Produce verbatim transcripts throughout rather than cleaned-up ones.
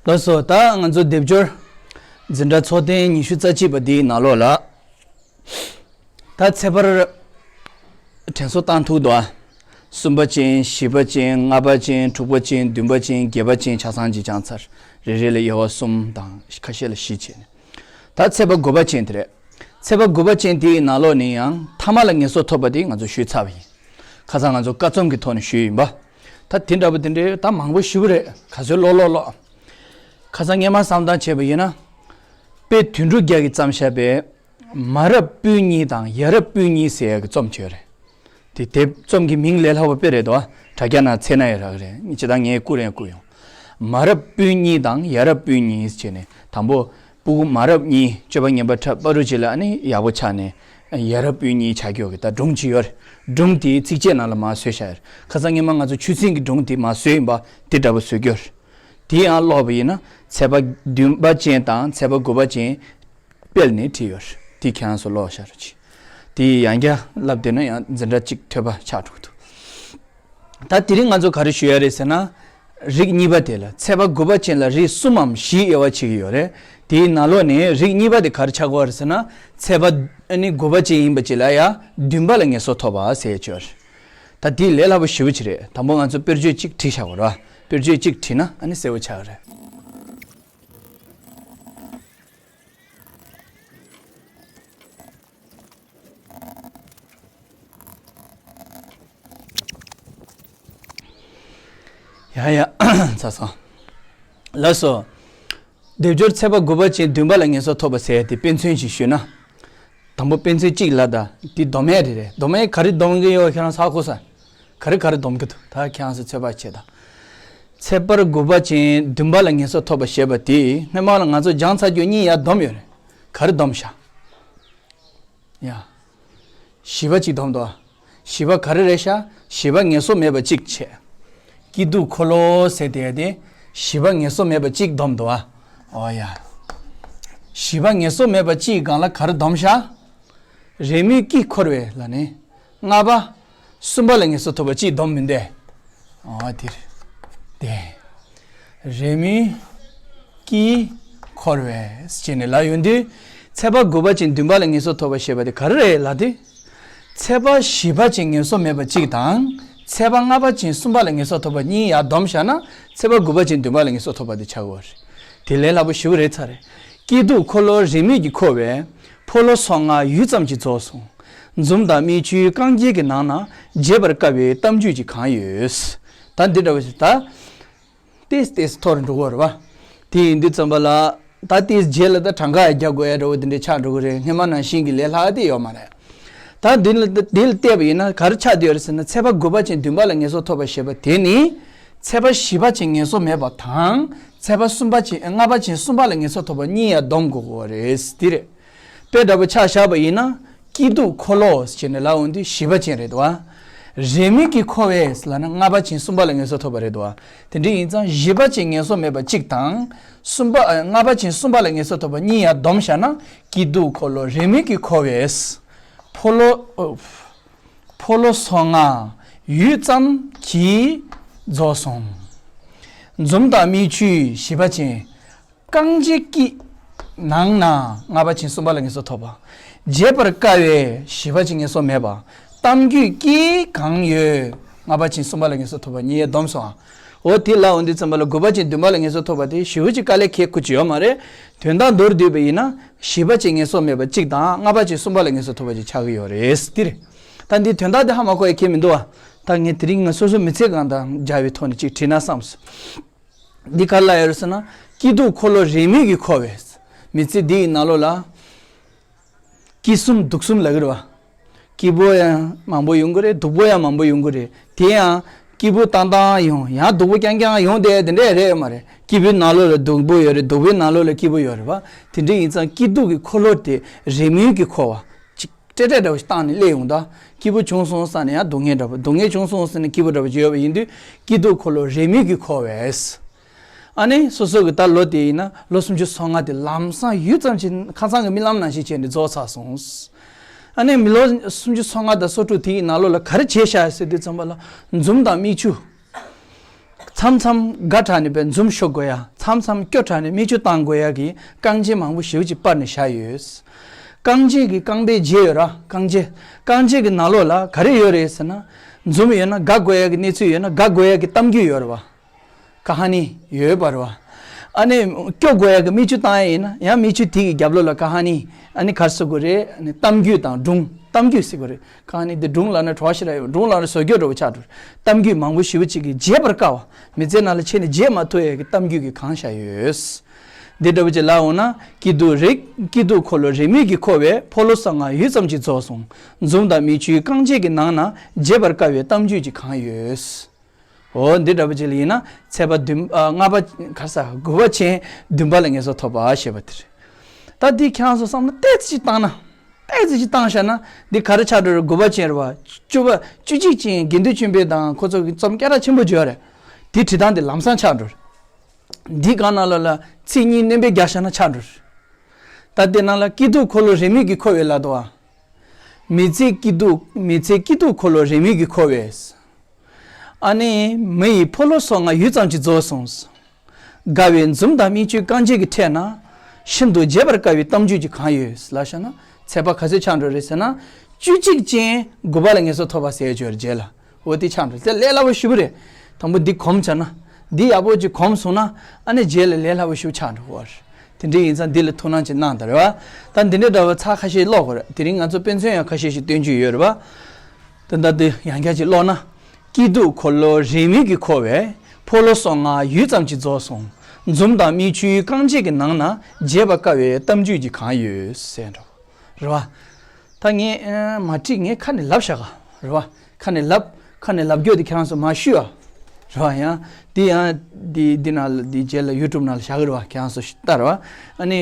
ལགས་སོ། ད་ང་ཚོ་སྡེབ་སྦྱོར་འཛིན་གྲྭ་ཚོགས་ཐེངས་ཉི་ཤུ་རྩ་གཅིག་པ་འདིའི་ནང་ལོགས་ལ། ད་ཚེག་བར་དྲན་གསོ་བཏང་ཐུབ་འདུག་ཨ། གསུམ་པ་ཅན། བཞི་པ་ཅན། ལྔ་པ་ཅན། དྲུག་པ་ཅན། བདུན་པ་ཅན། བརྒྱད་པ་ཅན་ཆ་ཚང་ཅིག་སྦྱངས་ཚར། རེ་རེ་ལ་དབྱེ་བ་གསུམ་དང་ཁ་ཤས་ལ་བཞི་བྱས་ནས། ད་ཚེག་བར་དགུ་པ་ཅན་དེ་རེད། ཚེག་བར་དགུ་པ་ཅན་དེའི་ནང་ལོགས་ནས་ཡང་ཐ་མ་ལ་ངེས་སོ་ཐོབ་པ་དེ་ང་ཚོ་ཞུས་ཚར་བ་ཡིན། ཁ་སང་ང་ཚོ་ཀ་རྩོམ་གྱི་ཐོག་ནས་ཞུས་ཡིན་པ། ད་དེ་འདྲ་པོ་དེ་འདྲའི་ད་མང་པོ་ཞེ་པོ་རེད། ག་ཚོད་ཀློག་ཀློག་ཀློག་ཁ་སང་སྔས་མ་བསམ་སྟངས་བྱས་པ་ཡིན་ན། དཔེ་དོན་གྲུབ་རྒྱལ་གྱིས་བརྩམས་བཞག་པའི། མ་རབས་སྤུན་གཉིས་དང་ཡ་རབས་སྤུན་གཉིས་ཟེར་ཡག་གི་རྩོམ་བྱས་རེད། དེ་དེབ་རྩོམ་གྱི་མིང་ལས་སླ་པོ་དཔེ་རེད་དོ། དྲ་རྒྱ་ནང་འཚོལ་ན་ཡང་རག་གི་རེད། ཇི་ལྟར་ངས་བསྐུར་ཡང་བསྐུར་ཡོང་། མ་རབས་སྤུན་གཉིས་དང་ཡ་རབས་སྤུན་གཉིས་བྱས་ནས་དང་པོ། སྤུ་གུ་མ་རབས་གཉིས་སྤྱོད་པ་ངན་པ་འཁྲབ་པ་རུ་ཅིག་ལ་ཨ་ནི་ཡག་པོ་ཆགས་ནས། ཡ་རབས་སྤུན་གཉིས་ཆགས་རྒྱུ་གི་ད་སྒྲུང་ཅིག་ཡོད་རེད། སྒྲུང་དེའི་ཚིགས་བཅད་ནང་ལ་མར་བཟོས་བཞག་ཡོད་རེད། ཁ་སང་སྔས་མ་ང་ཚོ་ཆོས་ཚན་གྱི་སྒྲུང་དེ་མར་བཟོས་ཡིན་པ་དེ་འདྲ་པོ་བཟོས་རྒྱུ་རེད། དེ་ཡང་ཀློག་པ་ཡིན་ན་ཚེག་བར་བདུན་པ་ཅན་དང་ཚེག་བར་དགུ་པ་ཅན། སྤེལ་ནས་བྲིས་ཡོད་རེད། དེ་ཁྱེད་རང་ཚོ་ཀློག་ཤར་གྱིས། དེ་ཡང་བསྐྱར་ལབ་བསྡད་ན་ཡང་འཛིན་གྲྭ་གཅིག་ཐོས་པ་ཆགས་འགྲོ་གི་འདུག་ད་དེ་རིང་ང་ཚོ་ག་རེ་ཞུ་ཡ་རེད་ཟེར་ན། རིགས་གཉིས་པ་དེ་ལ་ཚེག་བར་དགུ་པ་ཅན་ལ་རིགས་གསུམ་མམ་བཞི་དབྱེ་བ་ཕྱེ་གི་ཡོད་རེད། དེའི་ནང་ལོགས་ནས་རིགས་གཉིས་པ་དེ་ག་རེ་ཆགས་ཀྱི་ཡོད་རེད་ཟེར་ན། ཚེག་བར་ཨ་ནི་དགུ་པ་ཅན་ཡིན་པ་ཅིག་ལ་ཡང་བདུན་པ་ལ་ངེས་སོ་ཐོབ་པ་ཟེར་ཡ་ཅིག་ཡོད་རེད། ད་དེ་ལས་སླ་པོ་ཞེ་པོ་ཅིག་རེད། དང་པོ་ང་ཚོ་དཔེར་བརྗོད་གཅིག་བྲིས་བཞག་གོ་ར། དཔེར་བརྗོད་གཅིག་བྲིས་ན་ཨ་ནི་གསལ་པོ་ཆགས་ཀྱི་རེད། ཡ་ཡ། ཚར་སོང་། ལགས་སོ། སྡེབ་སྦྱོར་ཚེག་བར་དགུ་པ་ཅན་བདུན་པ་ལ་ངེས་སོ་ཐོབ་པ་ཟེར་ཡ་དེ་དཔེ་མཚོན་ཞིག་ཞུས་ན། དང་པོ་དཔེ་མཚོན་གཅིག་ལ་ད་དེ་སྡོམ་ཡས་རེད་རེད། སྡོམ་ཡས་ག་རེ་སྡོམ་གྱི་ཡོད་ཁྱེད་རང་ཚོ་ཧ་གོ་ས། ག་རེ་ག་རེ་སྡོམ་གྱི་འདུག་ད་ཁྱེད་རང་ཚོ་ཚོད་དཔག་བྱེད་ད། ཚེག་བར་དགུ་པ་ཅན་བདུན་པ་ལ་ངེས་སོ་ཐོབ་པ་ཞེས་པ་དེ་སྔོན་མ་ལ་ང་ཚོ་སྦྱངས་ཚར་རྒྱུ་གཉིས་ཡར་སྡོམ་ཡོད་རེད། ག་རེ་སྡོམ་ཤག་ཡ། བཞི་པ་གཅིག་སྡོམ་འདུག་བཞི་པ་ག་རེ་རེད་ཤག་བཞི་པ་ངེས་སོ་མེད་པ་གཅིག་བྱས། སྐྱིད་སྡུག་འཁོར་ལོ་ཟེར་དེ་དེ་བཞི་པ་ངེས་སོ་མེད་པ་གཅིག་སྡོམ་འདུག་ཨ། ཨོ་ཡ། བཞི་པ་ངེས་སོ་མེད་པ་གཅིག་སྒང་ལ་ག་རེ་སྡོམ་ཤག་རེས་མོས་སྐྱིད་འཁོར་བས་ལ་ནི། ལྔ་པ། གསུམ་པ་ལ་ངེས་སོ་ཐོབ་པ་གཅིག་སྡོམ་མིན་ཏེ། ཨོ་དེ་རེད། དེ། རེས་མོས་སྐྱིད་འཁོར་བས་ཟེར་ནས་ལབ་ཡོང་དུས། ཚེག་བར་དགུ་པ་ཅན་བདུན་པ་ལ་ངེས་སོ་ཐོབ་པ་ཞེས་པ་དེ་ག་རེ་རེད་ལབ་དུས། ཚེག་བར་བཞི་པ་ཅན་ངེས་སོ་མེད་པ་གཅིག་དང་། ཚེག་བར་ལྔ་པ་ཅན་གསུམ་པ་ལ་ངེས་སོ་ཐོབ་པ་གཉིས་ཡར་སྡོམ་བཞག་ན་ཚེག་བར་དགུ་པ་ཅན་བདུན་པ་ལ་ངེས་སོ་ཐོབ་པ་དེ་ཆགས་ཀྱི་ཡོད་རེད། དེ་ལས་སླ་པོ་ཞེ་པོ་རེད་ཚར་རེད། སྐྱིད་སྡུག་འཁོར་ལོ་རེས་མོས་ཀྱིས་འཁོར་བས། ཕོ་ལོ་སོ་ལྔ་ཡུད་ཙམ་གྱིས་རྫོགས་སོང་། འཛུམ་དང་མིག་ཆུའི་རྐང་རྗེས་ཀྱི་ནང་ན་བརྗེད་པར་དཀའ་བའི་གཏམ་རྒྱུད་ཅིག་གང་ཡོད། ད་འདི་འདྲ་བོ་ཞིག་ད། ཏེས་ཏེས་མཐོ་རུ་འགྲོ་གི་ཡོད་རེད་བ། དེ་ཡིན་དུས་ཙམ་པ་ལ། ད་ཏེས་རྗེས་ལ་ད་གྲངས་ཀ་ཡང་རྒྱག་དགོས་ཡ་འདྲ་བོ་དེ་འདྲ་ཆགས་འགྲོ་གི་རེད། སྔོན་མ་ནང་བཞིན་གྱི་ལས་སླ་དེ་ཡོད་མ་རེད། ད་འདི་ལ་འདི་ལ་བལྟས་པ་ཡིན་ན་ག་རེ་ཆགས་བསྡད་ཡོད་རེད་ཟེར་ན་ཚེག་བར་དགུ་པ་ཅན་བདུན་པ་ལ་ངེས་སོ་ཐོབ་པ་ཞེས་པ་དེ་ནི། ཚེག་བར་བཞི་པ་ཅན་ངེས་སོ་མེད་པ་དང་། ཚེག་བར་གསུམ་པ་ཅན་ལྔ་པ་ཅན་གསུམ་པ་ལ་ངེས་སོ་ཐོབ་པ་གཉིས་ཡར་སྡོམ་དགོས་ཀྱི་ཡོད་རེད་དེ་རེད། དཔེ་འདྲ་པོ་ཆ་བཞག་པ་ཡིན་ན། སྐྱིད་སྡུག་འཁོར་ལོ་ཟེར་ནས་ལབ་འོང་དུས་བཞི་པ་ཅན་རེད་དོ། རེས་མོས་ཀྱིས་འཁོར་བས་ལབ་ན་ལྔ་པ་ཅན་གསུམ་པ་ལ་ངེས་སོ་ཐོབ་པ་རེད་དོ། དེ་འདྲ་ཡིན་ཙང་བཞི་པ་ཅན་ངེས་སོ་མེད་པ་གཅིག་དང་། གསུམ་པ་ཨ། ལྔ་པ་ཅན་གསུམ་པ་ལ་ངེས་སོ་ཐོབ་པ་གཉིས་ཡར་སྡོམ་བཞག་ན་སྐྱིད་སྡུག་འཁོར་ལོ་རེས་མོས་ཀྱིས་འཁོར་བས། ཕོ་ལོ། ཨོ། ཕོ་ལོ་སོ་ལྔ་ཡུད་ཙམ་གྱིས་རྫོགས་སོང་། འཛུམ་དང་མིག་ཆུའི་བཞི་པ་ཅན། རྐང་རྗེས་ཀྱི་ནང་ན་ལྔ་པ་ཅན་གསུམ་པ་ལ་ངེས་སོ་ཐོབ་པ། བརྗེད་པར་དཀའ་བའི་བཞི་པ་ཅན་ངེས་སོ་མེད་པ། གཏམ་རྒྱུད་ཀྱི་གང་ཡོད་ལྔ་པ་ཅན་གསུམ་པ་ལ་ངེས་སོ་ཐོབ་པ་གཉིས་ཡར་སྡོམ་སོང་ཨ། འོ་དེ་ལ་འོ་འདི་ཙམ་པ་ལ་དགུ་པ་ཅན་བདུན་པ་ལ་ངེས་སོ་ཐོབ་པ་དེ་ཞེ་པོ་ཅིག་དཀའ་ལས་ཁག་ཁུར་གྱི་ཡོད་མ་རེད། དོན་དག་མདོར་བསྡུས་པ་ཡིན་ན་བཞི་པ་ཅན་ངེས་སོ་མེད་པ་གཅིག་དང་ལྔ་པ་ཅན་གསུམ་པ་ལ་ངེས་སོ་ཐོབ་པ་ཅིག་ཆགས་ཀྱི་ཡོད་རེད་འདི་རེད། ད་འདི་དོན་དག་དེ་ཧ་མ་གོ་ཡ་ཁྱད་མི་འདུག་ཨ། ད་ངས་དེ་རིང་ང་སོ་སོའི་མི་ཚེ་གང་དང་སྦྱར་བའི་ཐོག་ནས་ཅིག་བྲིས་ན་བསམས། འདི་ག་རེ་ལབ་ཡོད་རེད་ཟེར་ན། སྐྱིད་སྡུག་འཁོར་ལོ་རེས་མོས་ཀྱིས་འཁོར་བས། མི་ཚེ་འདི་ཡི་ནང་ལོགས་ལ། སྐྱིད་གསུམ་སྡུག་གསུམ་ལབ་ཀྱི་རེད་བ། སྐྱིད་པོ་ཡང་མང་པོ་ཡོང་གི་རེད། སྡུག་པོ་ཡང་མང་པོ་ཡོང་གི་རེད། དེ་ཡང་སྐྱིད་པོ་ཏང་ཏང་ཡོང་ཡང་སྡུག་པོ་རྐྱང་རྐྱང་ཡོང་བསྡད་དེ་འདྲས་རེད་ཡོད་མ་རེད། སྐྱིད་པོའི་ནང་ལོགས་ལ་སྡུག་པོ་ཡོད་རེད། སྡུག་པོའི་ནང་ལོགས་ལ་སྐྱིད་པོ་ཡོད་རེད་བ། དེ་འདྲ་ཡིན་ཙང་སྐྱིད་སྡུག་གི་འཁོར་ལོ་དེ་རེས་མོས་ཀྱིས་འཁོར་བ། ཅིག་སྤྲེལ་སྤྲེལ་འདྲ་བོ་ཞིག་བཏང་ནས་སླེབས་ཡོང་ད། སྐྱིད་པོ་བྱུང་སོང་ཟེར་ནས་ཡང་སྡུག་བསྔལ་འདྲ་བོ། སྡུག་བསྔལ་བྱུང་སོང་ཟེར་ནས་སྐྱིད་པོ་འདྲ་བོ་ཅིག་ཡོད་པ་ཡིན་དུས་སྐྱིད་སྡུག་འཁོར་ལོ་རེས་མོས་ཀྱིས་འཁོར་བས། ཨ་ནི་སོ་སོ་གི་ད་ལོ་དེ་ཡིན་ན་ལོ་སུམ་ཅུ་སོ་ལྔ་དེ་ལམ་སང་ཡུད་ཙམ་ཅིག་ཁ་སང་གི་རྨི་ལམ་ནང་བཞིན་བྱས་ནས་རྫོགས་ཚར་སོང་། ཨ་ནི་མི་ལོ་སུམ་ཅུ་སོ་ལྔ་དང་སོ་དྲུག་དེ་ཡི་ནང་ལོགས་ལ་ག་རེ་བྱས་ཤག་ཟེར་དུས་ཙམ་པ་ལ་འཛུམ་དང་མིག་ཆུ། ཚ་ མཚམས་དགའ་དྲགས་ནས་པའི་འཛུམ་ཤོར་དགོས་ཡ། མཚམས་མཚམས་སྐྱོ་དྲགས་ནས་མིག་ཆུ་བཏང་དགོས་ཡ་གི་རྐང་རྗེས་མང་པོ་ཞེ་པོ་ཅིག་སྤར་ནས་བཞག་ཡོད། རྐང་རྗེས་ཀྱི་རྐང་པའི་རྗེས་ཡོད་ར། རྐང་རྗེས། རྐང་རྗེས་ཀྱི་ནང་ལོགས་ལ་ག་རེ་ཡོད་རེད་ཟེར་ན། འཛུམ་ཡོད་ན་དགའ་དགོས་ཡ་གི་གནས་ཚུལ་ཡོད་ན་དགའ་དགོས་ཡ་གི་གཏམ་རྒྱུད་ཡོད་རེད་བ། ཀ་ཧ་ནི་ཡོད་པ་རེད་བ། ཨ་ནི་སྐྱོ་དགོས་ཡ་གི་མིག་ཆུ་བཏང་ཡ་ཡིན་ན་ཡང་མིག་ཆུ་དེ་གི་རྒྱབ་ལོགས་ལ་ཀ་ཧ་ནི། ཨ་ནི་ག་རེ་ཟེར་དགོས་རེད། ཨ་ནི་གཏམ་རྒྱུད་དང་སྒྲུང་། གཏམ་རྒྱུད་ཟེར་དགོས་རེད། ཀ་ཧ་ནི་འདི་སྒྲུང་ལབ་ན་བྲོ་བ་ཞེ་དྲག་ཡོད། སྒྲུང་ལབ་ན་བཟོ་བཀོད་འདྲ་བོ་ཆགས་འགྲོ། གཏམ་རྒྱུད་མང་པོ་ཞེ་པོ་ཅིག་གི་བརྗེད་པར་དཀའ་བ། མི་ཚེ་ནང་ལ་ཕྱིན་ནས་བརྗེད་མ་ཐུབ་ཡ་གི་གཏམ་རྒྱུད་ཀྱིས་གང་བཞག་ཡོད། འདི་འདྲ་བོ་ཅིག་ལབ་འོང་ན། སྐྱིད་སྡུག་རེ། སྐྱིད་སྡུག་འཁོར་ལོ་རེའུ་མིག་གིས་འཁོར་བའི། ཕོ་ལོ་སོ་ལྔ་ཡུད་ཙམ་ཅིག་རྫོགས་སོང་། འཛུམ་དང་མིག་ཆུའི་རྐང་རྗེས་ཀྱི་ནང་ན་བརྗེད་པར་དཀའ་བའི་གཏམ་རྒྱུད་ཅིག་གང་ཡོད། འོ་འདི་འདྲ་པོ་ཅིག་ལ་ཡིན་ན་ཚེས་པ་བདུན། ཨ། ལྔ་པ། ག་རེ་ཟེར། དགུ་པ་ཅན་བདུན་པ་ལ་ངེས་སོ་ཐོབ་པ་ཞེས་པ་དེ་རེད། ད་འདི་ཁྱེད་རང་ཚོ་བསམ་བློ་ཏོག་ཙམ་ཅིག་བཏང་ན། ཏོག་ཙམ་ཅིག་བཏང་བཞག་ན་འདི་ག་རེ་ཆགས་འགྲོ་རེད། དགུ་པ་ཅན་རེད་བ། བཅུ་པ། བཅུ་གཅིག་ཅན་དགེ་འདུན་ཆོས་འཕེལ་དང་ཁོ་ཚོ་གི་རྩོམ་སྐད་གྲགས་ཆེན་པོ་བརྗོད་རེད། དེ་བྲིས་སྟངས་དེ་ལམ་སང་ཆགས་འགྲོ་རེད། འདི་གང་ནང་ལ་ལ་ཚིག་གཉིས་སྣོན་པ་རྒྱག་བཞག་ན་ཆགས་འགྲོ་རེད། ད་དེ་ནང་ལ་སྐྱིད་སྡུག་འཁོར་ལོ་རེའུ་མིག་གིས་འཁོར་བའི་ལབ་འདུག་བ། མི་ཚེ་སྐྱིད་སྡུག་མི་ཚེ་སྐྱིད་སྡུག་འཁོར་ལོ་རེའུ་མིག་གིས་འཁོར་བས། ཨ་ནི་མི་ཡི་ཕོ་ལོ་སོ་ལྔ་ཡུད་ཙམ་ཅིག་རྫོགས་སོང་། དགའ་བའི་འཛུམ་དང་མིག་ཆུའི་རྐང་རྗེས་ཀྱི་ཕྲད་ན། ཤིན་ཏུ་བརྗེད་པར་དཀའ་བའི་གཏམ་རྒྱུད་ཅིག་གང་ཡོད་ལབ་བཞག་ན། ཚེས་པ་ག་ཚོད་ཆགས་འགྲོ་རེད་ཟེར་ན། བཅུ་གཅིག་ཅན་དགུ་པ་ལ་ངེས་སོ་ཐོབ་པ་ཟེར་ཡོད་རེད་རྗེས་ལ། འོ་དེ་ཆགས་འགྲོ། དེ་ལས་སླ་པོ་ཞེ་པོ་རེད། དང་པོ་འདི་གོམས་བྱས་ན། འདི་ཡག་པོ་ཅིག་གོམས་སོང་ན། ཨ་ནི་རྗེས་ལ་ལས་སླ་པོ་ཞེ་པོ་ཆགས་འགྲོ་གི་རེད། དེ་འདྲ་ཡིན་ཙང་འདི་ལ་ཐུགས་སྣང་ཅིག་གནང་དང་རེད་བ། ད་འདི་འདྲ་འདྲ་བོ་ཚར་ཁ་ཤས་ཀློག་དགོས་རེད། དེ་རིང་ང་ཚོ་དཔེ་མཚོན་ཡང་ཁ་ཤས་ཤིག་སྟོན་རྒྱུ་ཡོད་རེད་བ། ད་ལྟ་འདི་ཡང་བསྐྱར་ཅིག་ཀློག་ན། སྐྱིད་སྡུག་འཁོར་ལོ་རེའུ་མིག་གིས་འཁོར་བའི། ཕོ་ལོ་སོ་ལྔ་ཡུད་ཙམ་ཅིག་རྫོགས་སོང་། འཛུམ་དང་མིག་ཆུའི་རྐང་རྗེས་ཀྱི་ནང་ན། བརྗེད་པར་དཀའ་བའི་གཏམ་རྒྱུད་ཅིག་གང་ཡོད་ཟེར་འགྲོ། རེད་བ། ད་ངས་ཨ། མ་བྲིས། ངས་ཁ་ནས་ལབ་བཞག་ག་རེད་བ། ཁ་ནས་ལབ། ཁ་ནས་ལབ་རྒྱུ་དེ་ཁྱེད་རང་ཚོ་མར་བཤུས་ཨ། རེད་བ། ཡང་འདི་ཡང་འདི་འདི་ནང་ལ་འདི་རྗེས་ལ་ཡུ་ཊུབ་ནང་ལ་བཞག་གི་རེད་བ། ཁྱེད་རང་ཚོ་ལྟ་རེད་བ། ཨ་ནི་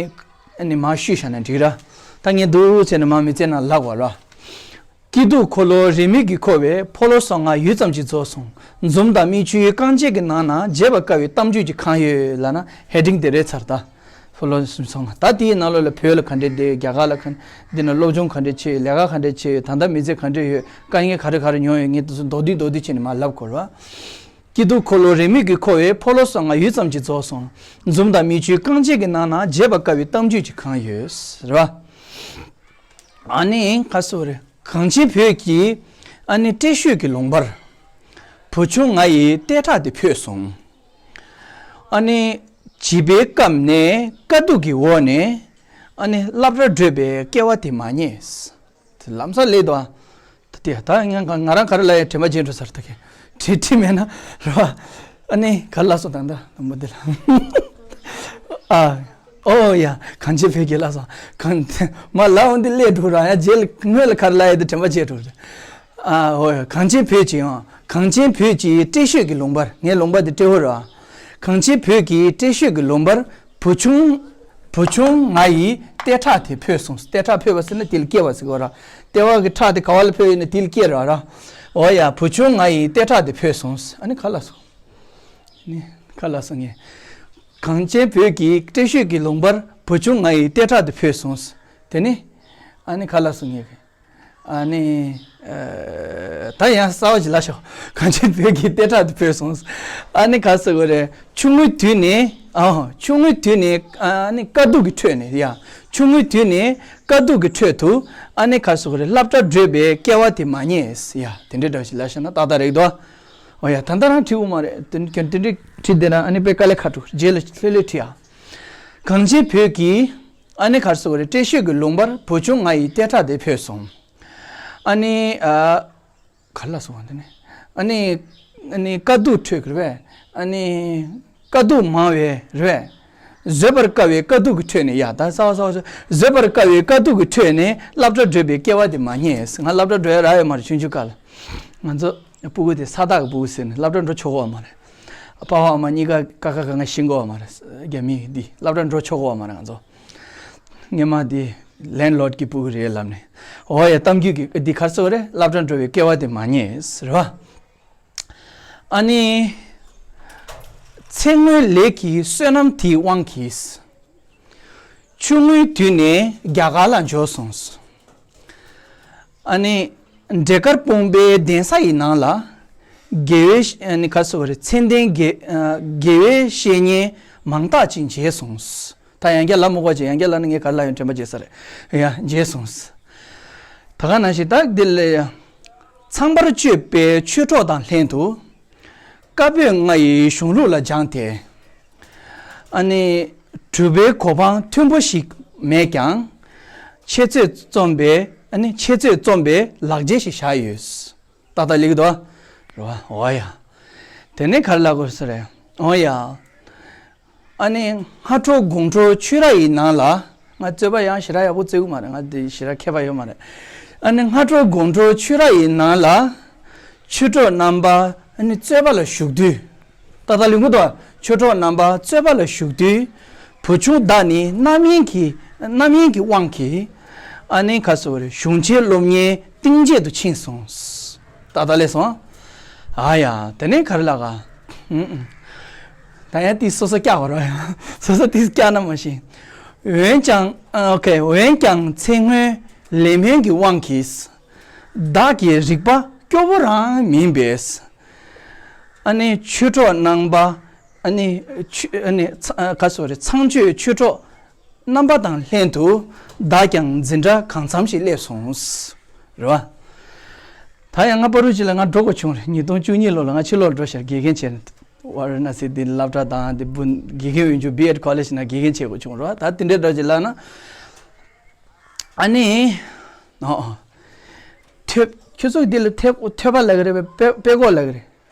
ཨ་ནི་མར་བཤུས་བཞག་ན་འགྲིག་ར། ད་ངས་འདུག་བྱས་ནས་མར་མི་ཚེ་ནང་ལབ་དགོས་རེད་བ། སྐྱིད་སྡུག་འཁོར་ལོ་རེའུ་མིག་གིས་འཁོར་བའི། ཕོ་ལོ་སོ་ལྔ་ཡུད་ཙམ་ཅིག་རྫོགས་སོང་། འཛུམ་དང་མིག་ཆུའི་རྐང་རྗེས་ཀྱི་ནང་ན། བརྗེད་པར་དཀའ་བའི་གཏམ་རྒྱུད་ཅིག་གང་ཡོད་ལབ་ན། ཧེ་ཌིང་དེ་རེད་ཚར་ད། ཕོ་ལོ་སོ་ལྔ། ད་དེའི་ནང་ལོགས་ལ་བོད་ལ་ག་འདྲས་བསྡད། རྒྱ་གར་ལ་ག་འདྲས། འདི་ན་སློབ་སྦྱོང་ག་འདྲས་བྱས། ལས་ཀ་ག་འདྲས་བྱས། ད་ལྟ་མི་ཚེ་ག་འདྲས་ཡོད། དཀའ་ངལ་ག་རེ་ག་རེ་མྱོང་ཡོད། ངས་དེ་ཚོ་མདོར་བསྡུས་མདོར་བསྡུས་བྱས་ནས་མར་ལབ་དགོས་རེད་བ། སྐྱིད་སྡུག་འཁོར་ལོ་རེའུ་མིག་གིས་འཁོར་བའི། ཕོ་ལོ་སོ་ལྔ་ཡུད་ཙམ་ཅིག་རྫོགས་སོང་། འཛུམ་དང་མིག་ཆུའི་རྐང་རྗེས་ཀྱི་ནང་ན། བརྗེད་པར་དཀའ་བའི་གཏམ་རྒྱུད་ཅིག་གང་ཡོད་རེད་བ། ཨ་ནི་ག་རེ་ཟེར་དགོས་རེད། གངས་ཅན་བོད་ཀྱི་ཨ་ནི་བཀྲེས་ཤོས་ཀྱི་ལུང་པར། བུ་ཆུང་ང་ཡི་ལྟེ་ཁྲག་དེ་འཕོས་སོང་། ཨ་ནི་བྱིས་པའི་སྐབས་ནས་དཀའ་སྡུག་གི་འོག་ནས། ཨ་ནི་སློབ་གྲྭར་བགྲོད་པའི་སྐལ་བ་དེ་མ་རྙེད། དེ་ལམ་སང་སླེབས་འདུག་ཨ། ད་དེ་ད་ང་ང་རང་ག་རེ་ལབ་ཡ་དྲན་པ་བརྗེད་འགྲོ་ཚར་ད་གི། བྲིས་བྲིས་མེད་ན་རེད་བ། ཨ་ནི་ག་རེ་ལབ་སོང་ད་ད་དང་པོ་དེ་ལ། ཨ། ཨོ་ཡ། གངས་ཅན་བོད་ཀྱི་ལབ་སོང་། གང་། མ་ལབ་འོང་དེ་སླེབས་འགྲོ་ར། ཡ་རྗེས་ལ་སྔོན་ལ་ག་རེ་ལབ་ཡ་དེ་དྲན་པ་བརྗེད་འགྲོ་རེད། ཨ། ཨོ་ཡ། གངས་ཅན་བོད་ཀྱི་ཨང་། གངས་ཅན་བོད་ཀྱི་བཀྲེས་ཤོས་ཀྱི་ལུང་པར། ངའི་ལུང་པ་དེ་བཀྲེས་པོ་རེད་བ། གངས་ཅན་བོད་ཀྱི་བཀྲེས་ཤོས་ཀྱི་ལུང་པར། བུ་ཆུང་། བུ་ཆུང་ང་ཡི་ལྟེ་ཁྲག་དེ་འཕོས་སོང་། ལྟེ་ཁྲག་འཕོས་པ་ཟེར་ན་དེ་ལ་སྐྱེས་པ་ཟེར་གི་རེད། ལྟེ་བ་གི་ཁྲག་དེ་ག་བ་ལ་འཕོས་ཡོད་ན་དེ་ལ་སྐྱེས་རེད་བ་ར། འོ་ཡ། བུ་ཆུང་ང་ཡི་ལྟེ་ཁྲག་དེ་འཕོས་སོང་། ཨ་ནི་ག་རེ་ལབ་སོང་། ནི་ག་རེ་ལབ་སོང་ངས། གངས་ཅན་བོད་ཀྱི་བཀྲེས་ཤོས་ཀྱི་ལུང་པར། བུ་ཆུང་ང་ཡི་ལྟེ་ཁྲག་དེ་འཕོས་སོང་། དེ་ནི། ཨ་ནི་ག་རེ་ལབ་སོང་ངས། ཨ་ནི། ཨ། ད་ཡང་གསར་པ་ཞིག་ལབ་ཤོག་གངས་ཅན་བོད་ཀྱི་ལྟེ་ཁྲག་དེ་འཕོས་སོང་། ཨ་ནི་ག་རེ་ཟེར་དགོས་རེད། ཆུང་ངུའི་དུས་ནས། ཨ། ཆུང་ངུའི་དུས་ནས། ཨ་ནི་དཀའ་སྡུག་གི་ཁྲོད་ནས་ཡ། ཆུང་ངུའི་དུས་ནས་དཀའ་སྡུག་གི་ཁྲོད་དུ། ཨ་ནི་ག་རེ་ཟེར་དགོས་རེད། སློབ་གྲྭར་བགྲོད་པའི་སྐལ་བ་དེ་མ་རྙེད་ཡ། དེ་འདྲའི་འདྲ་བ་ཞིག་ལབ་ཤེ་ན་ཏག་ཏག་རེད་འདུག་འོ་ཡ། ད་ལྟ་རང་བྲིས་འོང་མ་རེད། དེ་དེ་འདྲའི་བྲིས་བསྡད་ན་ཨ་ནི་དཔེ་དཀའ་ལས་ཁག་འགྲོ། རྗེས་ལ་ལྷོད་ལྷོད་བྲིས་ཨ། གངས་ཅན་བོད་ཀྱི། ཨ་ནི་ག་རེ་ཟེར་དགོས་རེད། བཀྲེས་ཤོས་ཀྱི་ལུང་པར། བུ་ཆུང་ང་ཡི་ལྟེ་ཁྲག་དེ་འཕོས་སོང་། ཨ་ནི། ཨ། ག་རེ་ལབ་སོང་བ་འདི་ནི། ཨ་ནི། ཨ་ནི་དཀའ་སྡུག་ཁྲོད་ཀྱི་རེད་པས། ཨ་ནི། དཀའ་སྡུག་མང་བའི་རེད་པས། བཟོད་པར་དཀའ་བའི་དཀའ་སྡུག་གི་ཁྲོད་ནས་ཡ། ད་གསར་པ་གསར་པ་བཟོད་པར་དཀའ་བའི་དཀའ་སྡུག་གི་ཁྲོད་ནས། སློབ་གྲྭར་བགྲོད་པའི་སྐལ་བ་དེ་མ་རྙེད། ང་སློབ་གྲྭར་བགྲོད་ཡ་རག་ཡོད་མ་རེད། ཆུང་ཆུང་སྐབས་ལ། ང་ཚོ་སྤུ་གུ་དེ་ས་ཐག་གི་སྤུ་གུ་ཟེར་ནས་སློབ་གྲྭར་འགྲོ་ཆོག་གི་ཡོད་མ་རེད། ཨ་ཕ་ཨ་མ་གཉིས་ཀ་ཀ་ཁ་ག་ང་ཤེས་ཀྱི་ཡོད་མ་རེད། རྒྱ་མི་འདི་སློབ་གྲྭར་འགྲོ་ཆོག་གི་ཡོད་མ་རེད། ང་ཚོ། སྔོན་མ་དེ་ལེན་ལོཌ་ཀྱི་སྤུ་གུ་རེད་ལབ་ནས། འོ་ཡ། གཏམ་རྒྱུད་ཀྱི་འདི་ག་རེ་ཟེར་དགོས་རེད། སློབ་གྲྭར་འགྲོ་བའི་སྐལ་བ་དེ་མ་རྙེད་ཟེར་བ། ཨ་ནི། ཚེ་སྔོན་ལས་ཀྱི་བསོད་ནམས་དེའི་དབང་གིས། ཆུང་ངུའི་དུས་ནས་རྒྱ་གར་ལ་འབྱོར་སོང་། ཨ་ནི། འབྲས་དཀར་སྤུངས་པའི་གདན་ས་ཡི་ནང་ལ། དགེ་བའི་ཨ་ནི་ག་ཟེར་བ་རེད། མཚན་ལྡན་དགེ་ཨ་དགེ་བའི་བཤེས་གཉེན་མང་དག་ཅིག་མཇལ་སོང་། ད་ཡང་བསྐྱར་ལབ་མི་དགོས་ཀྱི། ཡང་བསྐྱར་ལབ་ན་ངས་ག་རེ་ལབ་ཡོད་དྲན་པ་བརྗེད་ས་རེད། ཡ་མཇལ་སོང་། ད་ག་ནང་བཞིན་ད་འདི་ལ་ཡ། ཚངས་པར་སྤྱོད་པའི་ཆོས་གྲོགས་དང་ལྷན་དུ། བཀའ་པོད་ལྔ་ཡི་གཞུང་ལུགས་ལ་སྦྱངས་ཏེ། ཨ་ནི་གྲུབ་པའི་གོ་འཕང་མཐོན་པོ་ཞིག་མེད་ཀྱང་། འཆད་རྩོད་རྩོམ་པའི་ཨ་ནི་འཆད་རྩོད་རྩོམ་པའི་ལག་རྗེས་ཤིག་བཞག་ཡོད། ཏག་ཏག་ལེགས་འདུག་རེད་བ། འོ་ཡ། དེ་ནས་ག་རེ་ལབ་དགོས་ས་རེད། འོ་ཡ། ཨ་ནི་སྔ་དྲོ་དགོང་དྲོ་ཆོས་ར་ཡི་ནང་ལ། ང་རྩོད་པ་ཡང་ཞེ་དྲག་ཡག་པོ་རྩོད་ཀྱི་མ་རེད། ང་འདི་ཞེ་དྲག་མཁས་པ་ཡོད་མ་རེད། ཨ་ནི་སྔ་དྲོ་དགོང་དྲོ་ཆོས་ར་ཡི་ནང་ལ། ཆོས་གྲོགས་རྣམ་པ་ཨ་ནི་རྩོད་པ་ལ་ཞུགས་དུས། ཏག་ཏག་ལེགས་འདུག་ཆོས་གྲོགས་རྣམ་པ་རྩོད་པ་ལ་ཞུགས་དུས། བུ་ཆུང་བདག་ནི་རྣམ་གཡེང་གི་རྣམ་གཡེང་གི་དབང་གིས། ཨ་ནི་ག་ཟེར་བ་རེད། གཞུང་ཆེན་སློབ་གཉེར་གཏིང་བརྗེད་དུ་ཕྱིན་སོང་། ཏག་ཏག་ལེགས་སོང་། ཨ་ཡ། དེ་ནས་ག་རེ་ལབ་ག་ཨུམ་ཨུམ། ད་ཡང་ཏིས་སོ་སོ་བཀྱག་གོ་རོགས། སོ་སོ་ཏིས་བཀྱག་ན་མ་ཤེས། འོན་ཀྱང་ཨ་ཨོ་ཁེ། འོན་ཀྱང་ཚེ་སྔོན་ལས་སྨོན་གྱི་དབང་གིས། བདག་གི་རིག་པ་སྐྱོ་བོ་རང་མིན་པས། ཨ་ནི་ཆོས་གྲོགས་རྣམ་པ། ཨ་ནི་ཆོས་ཨ་ནི་ཚ་ག་ཟེར་བ་རེད། ཚངས་སྤྱོད་ཆོས་གྲོགས་རྣམ་པ་དང་ལྷན་དུ་བདག་ཀྱང་འཛིན་གྲྭ་གང་འཚམ་ཞིག་སླེབས་སོང་། རེད་བ། ད་ཡང་ང་པ་རུ་ཅི་ལ་ང་འགྲོ་དགོས་བྱུང་རེད། ཉིས་སྟོང་བཅུ་གཉིས་ལོ་ལ་ང་ཕྱི་ལོགས་འགྲོ་ཤར་དགེ་རྒན་བྱས། ཝ་ར་ཎ་སི་དེ་སློབ་གྲྭ་དང་དེ་འབུན་དགེ་རྒན་འོས་སྦྱོར་བི་ཨེད་ཀོ་ལེཇ་ནང་དགེ་རྒན་བྱེད་དགོས་བྱུང་རེད་བ། ད་དེ་འདྲའི་འགྲོ་ཅི་ལ་ན། ཨ་ནི། ཨོ། ཐོས་ཁྱོད་ཚོ་འདི་ལ་ཐོས་ཐོས་པ་ལབ་ཀྱི་རེད་པས། དཔེ་དཔེ་ཀོ་ལབ་ཀྱི་རེད།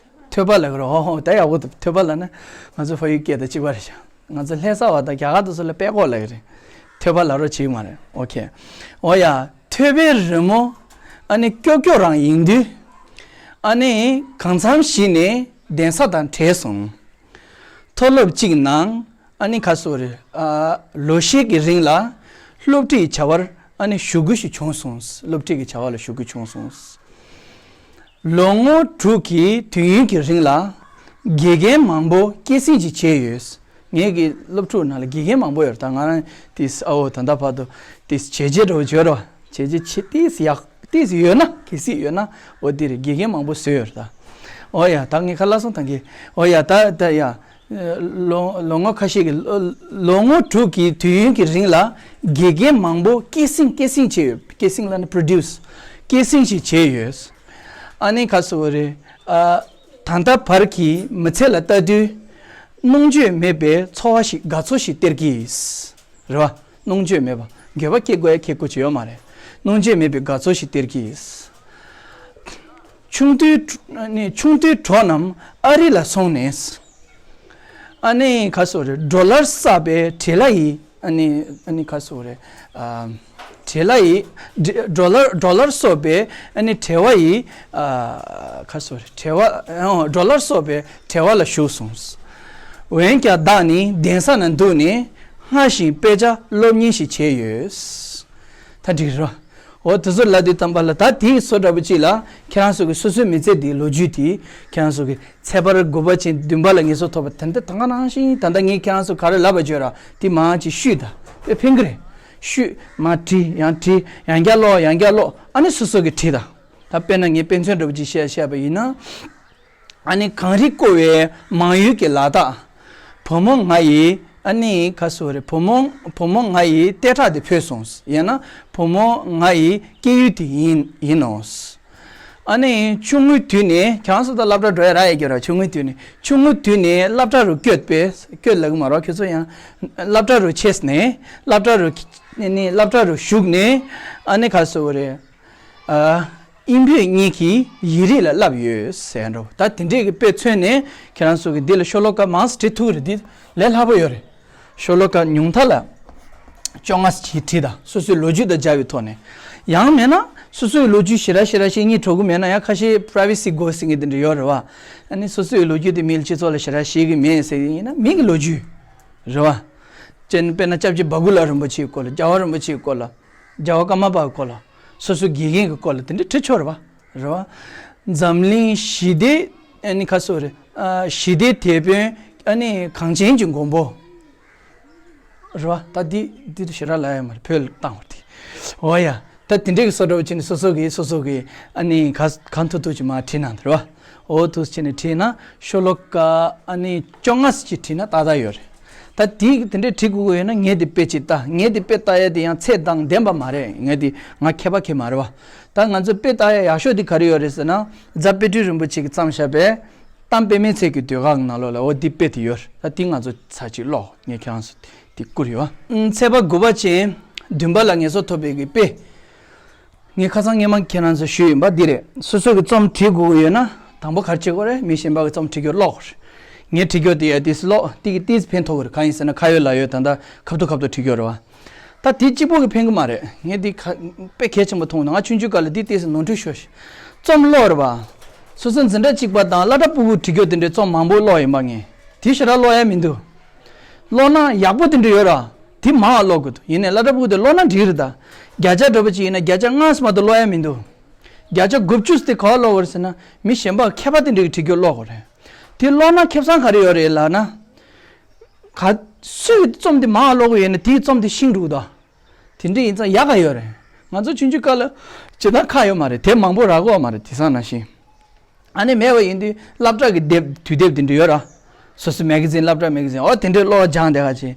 ཐོས་པ་ལབ་ཀྱི་རེད། ཨོ་ཧོ། ད་ཡག་པོ་འདུག་ཐོས་པ་ལབ་ན་ང་ཚོ་ཕ་ཡུལ་སྐད་དང་གཅིག་པ་རེད་ཤག་ང་ཚོ་ལྷ་ས་བ་དང་རྒྱ་གར་དུ་སོགས་ལ་དཔེ་ཀོ་ལབ་ཀྱི་རེད། ཐོས་པ་ལབ་རོགས་བྱེད་ཀྱི་མ་རེད། ཨོ་ཁེ། ཨོ་ཡ། ཐོས་པའི་རི་མོ་ཨ་ནི་སྐྱོ་སྐྱོ་རང་ཡིན་དུས། ཨ་ནི་གང་འཚམ་ཞིག་ནས་གདན་ས་དང་བྲལ་སོང་། མཐོ་སློབ་གཅིག་ནང་ཨ་ནི་ག་ཟེར་བ་རེད། ཨ་ལོ་ཤས་ཀྱི་རིང་ལ་སློབ་ཁྲིད་བྱ་བར་ཨ་ནི་ཞུགས་དགོས་ཤིག་བྱུང་སོང་། སློབ་ཁྲིད་ཀྱི་བྱ་བ་ལ་ཞུགས་དགོས་བྱུང་སོང་། ལོ་ངོ་དྲུག་གི་དུས་ཡུན་གྱི་རིང་ལ་དགེ་རྒན་མང་པོ་སྐྱེད་སྲིང་ཅིག་བྱས་ཡོད། ངེད་ཀྱི་སློབ་ཕྲུག་ནང་ལ་དགེ་རྒན་མང་པོ་ཡོད་རེད། ད་ང་རང་ཏིས་ཨ་འོ་ད་ལྟ་བར་དུ་ཏིས་བྱས་རྗེས་འགྲོ་བརྗོད་རོགས། བྱས་རྗེས་ཆེ་ཏིས་ཡག་ཏིས་ཡོད་ན། གལ་སྲིད་ཡོད་ན་འོ་དེ་རེད། དགེ་རྒན་མང་པོ་བཟོས་ཡོད་རེད་ད། འོ་ཡ། ད་ངས་ཁ་ལག་སོང་ད་གི། འོ་ཡ། ད་ད་ཡ། ལོ་ལོ་ངོ་ཁ་ཤས་ཀྱི་ལོ་ལོ་ངོ་དྲུག་གི་དུས་ཡུན་གྱི་རིང་ལ་དགེ་རྒན་མང་པོ་སྐྱེད་སྲིང་སྐྱེད་སྲིང་བྱས་ཡོད། སྐྱེད་སྲིང་ལབ་ན་པྲོ་ཌིའུ་སི། སྐྱེད་སྲིང་ཞིག་བྱས་ཡོད། ཨ་ནི་ག་ཟེར་བ་རེད། ཨ་ད་ལྟ་བར་གྱི་མི་ཚེ་ལ་ལྟ་དུས། གནོང་འགྱོད་མེད་པའི་ཚོར་བ་ཞིག་དགའ་ཚོར་ཞིག་སྟེར་གྱིས། རེད་བ། གནོང་འགྱོད་མེད་པ། འགྱོད་པ་སྐྱེ་དགོས་ཡ་ཁེ་ཁོ་ཅི་ཡོད་མ་རེད། གནོང་འགྱོད་མེད་པའི་དགའ་ཚོར་ཞིག་སྟེར་གྱིས། ཆུང་དུས་ནི་ཆུང་དུས་གྲོགས་རྣམས་ཨ་རི་ལ་སོང་ནས། ཨ་ནི་ག་ཟེར་བ་རེད། ཌོ་ལར་བསགས་པའི་བྲེལ་བ་ཡིས། ཨ་ནི་ཨ་ནི་ག་ཟེར་བ་རེད། ཨ་བྲེལ་བ་ཡིས། ཌོ་ལར་ཌོ་ལར་བསགས་པའི་ཨ་ནི་བྲེལ་བ་ཡིས། ཨ་ག་ཟེར་བ་རེད། བྲེལ་བ། ཨོ་ཌོ་ལར་བསགས་པའི་བྲེལ་བ་ལ་ཞུགས་སོང་། འོན་ཀྱང་བདག་ནི་གདན་ས་ན་འདུག་ནས་སྔར་བཞིན་དཔེ་ཆ་སློབ་གཉེར་ཞིག་བྱས་ཡོད། ད་འགྲིག་རོ། འོ་དེ་ཚོ་ལ་དུས་ཙམ་པ་ལ་ད་དེའི་བཟོ་འདྲ་པོ་ཅིག་ལ་ཁྱེད་རང་ཚོ་གི་སོ་སོའི་མི་ཚེ་འདིའི་ལོ་རྒྱུས་དེ་ཁྱེད་རང་ཚོ་གི་ཚེས་པར་དགུ་པ་ཅན་བདུན་པ་ལ་ངེས་སོ་ཐོབ་པ་དེ་འདྲ་ད་ག་ནང་བཞིན་ད་ལྟ་ངས་ཁྱེད་རང་ཚོ་ག་རེ་ལབ་པ་བརྗོད་ར་དེ་མང་ཅིག་བཤུས་ད་དཔེ་ཕན་གི་རེད། བཤུས་མ་བྲིས་ཡང་བྲིས་ཡང་བསྐྱར་ཀློག་ཡང་བསྐྱར་ཀློག་ཨ་ནི་སོ་སོ་གི་བྲིས་ད། ད་དཔེར་ན་ངས་དཔེ་མཚོན་འདྲ་པོ་ཅིག་བཤད་བཤད་པ་ཡིན་ན། ཨ་ནི་གངས་རི་བསྐོར་བའི་མང་ཡུལ་གྱི་ལ་དྭགས། བུ་མོ་ང་ཡི་ཨ་ནི་ག་ཟེར་བ་རེད། བུ་མོ་བུ་མོ་ང་ཡི་ལྟེ་ཁྲག་དེ་འཕོས་སོང་། ཡང་ན་བུ་མོ་ང་ཡི་སྐྱེ་ཡུལ་དེ་ཡིན་ཡིན་ནོ། ཨ་ནི་ཆུང་ངུའི་དུས་ནས་ཁྱེད་རང་ཚོ་ད་སློབ་གྲྭ་འགྲོ་ཡ་རག་ཡ་གི་ར། ཆུང་ངུའི་དུས་ནས་ཆུང་ངུའི་དུས་ནས་སློབ་གྲྭ་རུ་བསྐྱོད་པས་བསྐྱོད་ལབ་གི་མ་རེད། ཁྱོད་ཚོ་ཡང་སློབ་གྲྭ་རུ་ཆས་ནས་སློབ་གྲྭ་རུ་ནི་སློབ་གྲྭ་རུ་ཞུགས་ནས་ཨ་ནི་ག་ཟེར་བ་རེད། ཨ། དབྱིན་བོད་གཉིས་ཀྱི་ཡིག་རིགས་ལ་བསླབས་ཡོད་ཟེར་འགྲོ། ད་དེ་འདྲས་ཀྱི་དཔེ་མཚོན་ནས་ཁྱེད་རང་ཚོ་གི་འདི་ལ་ཤོ་ལོ་ཀ་མང་ཙམ་བྲིས་ཐུབ་ཀྱི་རེད། འདི་ལས་སླ་པོ་ཡོད་རེད། ཤོ་ལོ་ཀ་ཉུང་མཐའ་ལ་བཅོ་ལྔ་ཞིག་བྲིས་དང་། སོ་སོའི་ལོ་རྒྱུས་དང་སྦྱར་བའི་ཐོག་ནས། ཡང་མེད་ན་སོ་སོའི་ལོ་རྒྱུས་ཞེ་དྲག་ཞེ་དྲག་ཤེས་སྙིང་བྲོ་གི་མེད་ན་ཡང་ཁ་ཤས་པ་རའི་ཝེ་སི་དགོས་ཟེར་མཁན་དེ་འདྲ་ཡོད་རེད་བ། ཨ་ནི་སོ་སོའི་ལོ་རྒྱུས་དེ་མི་ལ་སྤྱི་ཚོགས་ལ་ཞེ་དྲག་ཤེས་ཀྱི་མེད་ཟེར་ཡིན་ན་མི་གི་ལོ་རྒྱུས་རེད་བ། ཅན་དཔེར་ན་སྐྱབས་རྗེ་བ་གུ་ལ་རིན་པོ་ཆེའི་སྐོར་ལ། རྒྱལ་བ་རིན་པོ་ཆེའི་སྐོར་ལ། རྒྱལ་བ་ཀརྨ་པ་གི་སྐོར་ལ། སོ་སོའི་དགེ་རྒན་གྱི་སྐོར་ལ་དེ་འདྲ་བྲིས་ཆོག་རེད་བ། རེད་བ། འཛམ་གླིང་ཞི་བདེ་ཨ་ནི་ག་ཟེར་རེད། ཨ་ཞི་བདེའི་དེད་དཔོན་ཨ་ནི་གངས་ཅན་གྱི་མགོན་པོ། རེད་བ། ད་འདི་འདི་ཞེ་དྲག་ལབ་ཡ་མ་རེད། བོད་ལ་བཏང་བ་དེ། འོ་ཡ། ད་དེ་འདྲའི་གི་བཟོ་འདྲ་བོ་བྱས་ནས་སོ་སོ་གི་སོ་སོ་གི་ཨ་ནི་ག་གང་ཐུབ་ཐུབ་ཅིག་མར་བྲིས་གནང་འདུག་རེད་བ། འོ་ཐུགས་བྱས་ནས་བྲིས་ན་ཤོ་ལོ་ཀ་ཨ་ནི་བཅོ་ལྔ་ཅིག་བྲིས་ན་ཏག་ཏག་ཡོད་རེད། ད་དེ་དེ་འདྲའི་བྲིས་དགོས་ཀྱི་ཡོད་ན་ངས་དེ་དཔེ་ཅིག་ལྟ། ངས་དེ་དཔེ་ལྟ་ཡ་དེ་ཡང་ཚད་དང་ལྡན་པ་མ་རེད། ངས་དེ་ང་མཁས་པ་མཁས་མ་རེད་བ། ད་ང་ཚོ་དཔེ་ལྟ་ཡ་ཡག་ཤོས་དེ་ག་རེ་ཡོད་རེད་ཟེར་ན། རྫ་དཔལ་སྤྲུལ་རིན་པོ་ཆེ་གིས་བརྩམས་བཞག་པའི་གཏམ་དཔེ་མའི་ཚིག་གི་ཟློས་གར་གྱི་ནང་ལོགས་ལ་འོ་དེ་དཔེ་དེ་ཡོད་རེད། ད་དེ་ང་ཚོ་ཚར་གཅིག་ཀློག་ངས་ཁྱེད་རང་ཚོ་དེ་བསྐུར་ཡོད། ཚེས་པ་དགུ་པ་ཅན་བདུན་པ་ལ་ངེས་སོ་ཐོབ་པའི་གི་དཔེ། ངས་ཁ་སང་སྔས་མ་ཁྱེད་རང་ཚོ་ཞུས་ཡིན་པ་འདི་རེད། སོ་སོ་གི་རྩོམ་བྲིས་དགོས་ཀྱི་ཡོད་ན་དང་པོ་ག་རེ་བྱེད་དགོས་རེད། མི་གཞན་པ་གི་རྩོམ་བྲིས་རྒྱུ་ཀློག་དགོས་རེད། ངས་བྲིས་རྒྱུ་དེ་ཡ་ཏིས་ཀློག་ཏིས་ཀྱི་ཏིས་ཕན་ཐོགས་ཀྱི་རེད། གང་ཡིན་ཟེར་ན་ཁ་ཡོད་ལག་ཡོད་ད་ལྟ་ཁ་ཐུག་ཁ་ཐུག་བྲིས་རྒྱུ་རེད་བ། ད་དེ་གཅིག་པོ་གི་ཕན་གི་མ་རེད། ངས་དེ་ཁ་དཔེ་གལ་ཆེན་པོ་མཐོང་ན་ང་ཆུང་ཆུང་སྐབས་ལ་དེ་ཏིས་ནོར་འཁྲུལ་ཤོར་ཤག་རྩོམ་ཀློག་རེད་བ། སོ་སོ་འཛིན་གྲྭ་གཅིག་པ་དང་སློབ་གྲྭ་ཕྲུ་གུ་བྲིས་རྒྱུ་དེ་འདྲའི་རྩོམ་མང་པོ་ཀློག་ཡིན་པ་ངས་དེ་ཞེ་དྲག་ཀློག་ཡ་མི་འདུག་ཀློག་ན་ཡག་པོ་དེ་འདྲ་ཡོད་ར། དེ་མང་བ་ཀློག་དགོས་འདུག་ཡིན་ནའི་སློབ་གྲྭ་ཕྲུ་གུ་དེ་ཀློག་ན་འགྲིག་རེད་ད། བརྒྱ་ཆ་འདྲ་པོ་ཅིག་ཡིན་ན་བརྒྱ་ཆ་ལྔ་ཙམ་མ་གཏོགས་ཀློག་ཡ་མི་འདུག་བརྒྱ་ཆ་དགུ་བཅུ་དེ་ག་པར་ཀློག་དགོས་རེད་ཟེར་ན་མི་གཞན་པ་མཁས་པ་དེ་འདྲ་གི་བྲིས་རྒྱུ་ཀློག་དགོས་རེད། དེ་ཀློག་ན་ཁེ་བཟང་ག་རེ་ཡོད་རེད་ལབ་ན། ག་སུའི་རྩོམ་དེ་མང་བ་ཀློག་གི་ཡོད་ན་དེའི་རྩོམ་དེ་ཤེས་འགྲོ་གི་འདུག་དེ་འདྲ་ཡིན་ཙང་ཡག་ག་ཡོད་རེད། ང་ཚོ་ཆུང་ཆུང་སྐབས་ལ་ཇི་ལྟར་ཁག་ཡོད་མ་རེད། དེབ་མང་པོ་རག་གི་ཡོད་མ་རེད། དེང་སང་ནང་བཞིན། ཨ་ནི་མེད་པ་ཡིན་དུས་སློབ་གྲྭ་གི་དེབ་དུས་དེབ་དེ་འདྲ་ཡོད་ར། སོ་སོའི་མེ་ག་ཛིན་སློབ་གྲྭ་མེ་ག་ཛིན་འོ་དེ་འདྲའི་ཀློག་སྦྱངས་བསྡད་ག་བྱེད།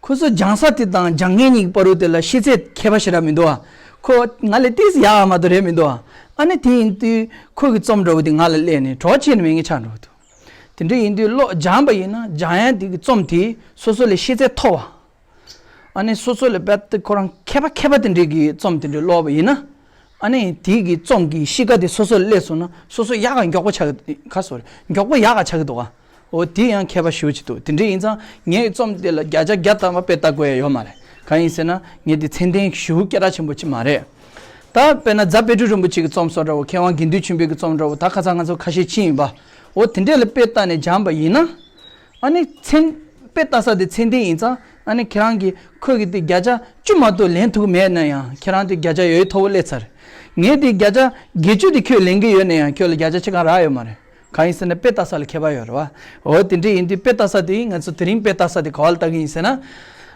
ཁོ་ཚོ་སྦྱང་ས་དེ་དང་སྦྱང་མཁན་གཉིས་ཀྱི་བར་དུ་དེ་ལ་ཤེས་ཚད་ཁྱད་པར་ཞེ་དྲག་མི་འདུག་ཨ། ཁོ་ང་ལས་ཏོག་ཙམ་ཡག་མ་གཏོགས་རེད་མི་འདུག་ཨ། ཨ་ནི་དེ་ཡིན་དུས་ཁོ་གི་རྩོམ་འདྲ་བོ་དེ་ང་ལ་སླེབས་ནས་གྲོགས་བྱས་ནས་མེད་མཁན་ཆགས་འགྲོ་གི་འདུག་དེ་འདྲ་ཡིན་དུས་ཀློག་སྦྱངས་པ་ཡིན་ན་སྦྱང་ཡ་དེ་གི་རྩོམ་དེ་སོ་སོ་ལས་ཤེས་ཚད་མཐོ་བ། ཨ་ནི་སོ་སོ་ལས་རྦད་དེ་ཁོ་རང་མཁས་པ་མཁས་པ་དེ་འདྲའི་གི་རྩོམ་དེ་འདྲ་ཀློག་པ་ཡིན་ན། ཨ་ནི་དེ་གི་རྩོམ་གི་གཤིས་ཀ་དེ་སོ་སོ་ལ་སླེབས་སོང་ན་སོ་སོ་ཡག་ག་མགྱོགས་པོ་ཆགས་གི་ག་སོ་རེད་མགྱོགས་པོ་ཡག་ག་ཆགས་གི་འདུག་ག་འོ་དེ་ཡང་ཁྱད་པར་ཞེ་པོ་ཅིག་འདུག་དེ་འདྲ་ཡིན་ཙང་ངའི་རྩོམ་དེ་ལ་བརྒྱ་ཆ་བརྒྱ་ཐམ་པ་དཔེ་ལྟ་དགོས་ཡ་ཡོད་མ་རེད། གང་ཡིན་ཟེར་ན་ངས་དེ་ཚད་ལྡན་ཞེ་པོ་སྐད་གྲགས་ཆེན་པོ་ཅིག་མ་རེད། ད་དཔེར་ན་རྫ་དཔལ་སྤྲུལ་རིན་པོ་ཆེ་གི་རྩོམ་སོགས་འདྲ་བོ་མཁས་དབང་དགེ་འདུན་ཆོས་འཕེལ་གྱི་རྩོམ་འདྲ་བོ་ད་ཁ་སང་ང་ཚོ་ཁ་ཤས་ཕྱིན་ཡིན་པ། འོ་དེ་འདྲས་ལ་དཔེ་ལྟ་ནས་སྦྱངས་པ་ཡིན་ན། ཨ་ནི་ཚན་དཔེ་ལྟ་ས་དེ་ཚད་ལྡན་ཡིན་ཙང་ཨ་ནི་ཁྱེད་རང་གིས་ཁོས་གི་དེ་བརྒྱ་ཆ་བཅུ་མ་གཏོགས་ལེན་ཐུབ་མེད་ན་ཡང་ཁྱེད་རང་དེ་བརྒྱ་ཆ་ཡོད་ཡོད་མཐོ་པོ་སླེབས་ཚར། ངས་དེ་བརྒྱ་ཆ་བརྒྱད་ཅུ་དེ་ཁྱོད་ལེན་གི་ཡོད་ན་ཡང་ཁྱོད་ལ་བརྒྱ་ཆ་ཕྱེད་ཀ་རག་ཡོད་མ་རེད། གང་ཡིན་ཟེར་ན་དཔེ་ལྟ་ས་ལ་ཁྱད་པར་ཡོད་རེད་བ། འོ་དེ་འདྲ་ཡིན་དུས་དཔེ་ལྟ་ས་དེ་ང་ཚོ་དེ་རིང་དཔེ་ལྟ་ས་དེ་ག་བ་ལ་ལྟ་གི་ཡིན་ཟེར་ན།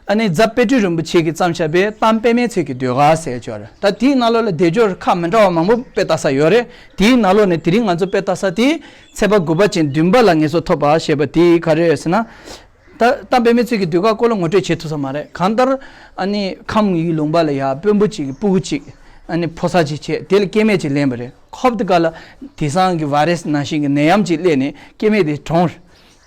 ཨ་ནི་རྫ་དཔལ་སྤྲུལ་རིན་པོ་ཆེ་གིས་བརྩམས་བཞག་པའི་གཏམ་དཔེ་མའི་ཚིག་གི་ཟློས་གར་ཟེར་ཡ་ཅིག་ཡོད་རེད། ད་དེའི་ནང་ལོགས་ལ་སྡེབ་སྦྱོར་ཁག་མི་འདྲ་བ་མང་པོ་དཔེ་ལྟ་ས་ཡོད་རེད། དེའི་ནང་ལོགས་ནས་དེ་རིང་ང་ཚོ་དཔེ་ལྟ་ས་དེ་ཚེས་པ་དགུ་པ་ཅན་བདུན་པ་ལ་ངེས་སོ་ཐོབ་པ་ཞེས་པ་དེ་ག་རེ་རེད་ཟེར་ན། ད་གཏམ་དཔེ་མའི་ཚིག་གི་ཟློས་གར་སྐོར་ལ་ངོ་སྤྲོད་བྱེད་ཐུབ་ས་མ་རེད། གང་ལྟར་ཨ་ནི་ཁམས་ཡུལ་ལུང་པ་ལ་ཡ་དཔོན་པོ་གཅིག་གི་སྤུ་གུ་གཅིག་ཨ་ནི་ཕོ་གསར་གཅིག་བྱས་དེ་ལ་སྐྱེ་དམན་གཅིག་ལེན་པ་རེད། ཁོབ་དེ་ག་ལ་དེང་སང་གི་བྷའི་རེ་སི་ནང་བཞིན་གྱི་ནད་ཡམས་གཅིག་སླེབས་ནས་སྐྱེ་དམན་དེ་གྲོངས།